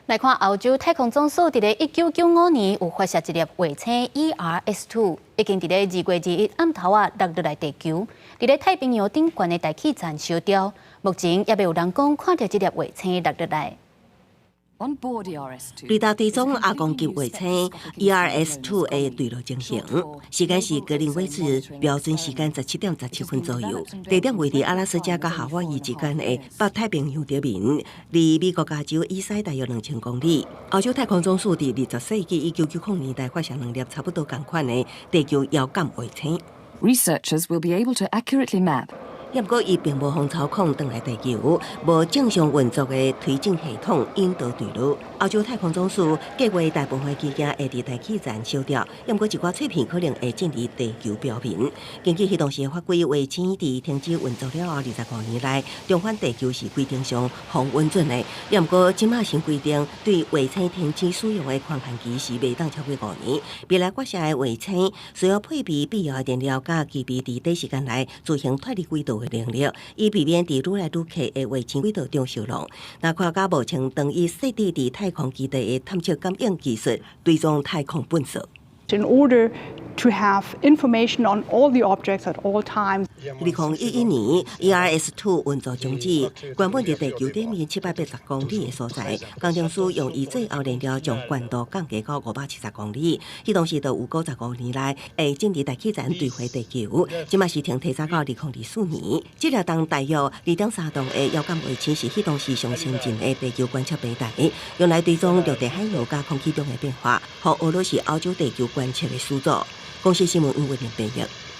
來看歐洲太空總署佇咧1995年有發射一粒衛星 ERS-2，已經佇咧2月21暗頭仔落落來地球，佇咧太平洋頂懸的大氣層燒掉。目前猶未有人講看著這粒衛星落落來。雷達追蹤阿公級衛星 ERS-2 的墜落情形，時間是格林威治標準時間17點17分左右，地點位佇阿拉斯加佮夏威夷之間的北太平洋頂面，離美國加州以西大約2000公里。歐洲太空總署佇20世紀1990年代發射兩粒差不多仝款的地球遙感衛星。 Researchers will be able to accurately map. 不過，伊並無予操控轉來地球，無正常運作的推進系統引導墜落。歐洲太空總署計劃大部分機件會佇大氣層燒掉，不過一寡碎片可能會進入地球表面。根據彼當時的法規，衛星佇停止運作了後25年內，重返地球是規定上予允准的。不過，這馬新規定對衛星停止使用的寬限期是袂當超過5年。未來發射的衛星需要配備必要的電料，佮具備佇短時間內執行脫離軌道的能力，以避免佇愈來愈近的衛星軌道中受浪。那科學家目前當以設置佇太空基地的探測感應技術，追蹤太空糞埽。 In order to have information on all the objects at all times. 2011年，ERS-2 運作終止，原本佇地球頂面780公里的所在，工程師用伊最後燃料將懸度降低到570公里。彼當時就有55年來會進入大氣層墜回地球。這馬時停提早到2024年。這粒重大約2.3磅的遙感衛星是彼當時上先進的地球觀測平台，用來追蹤陸地海洋佮空氣中的變化，予俄羅斯歐洲地球觀測的始祖。公視新聞吳偉玲編譯。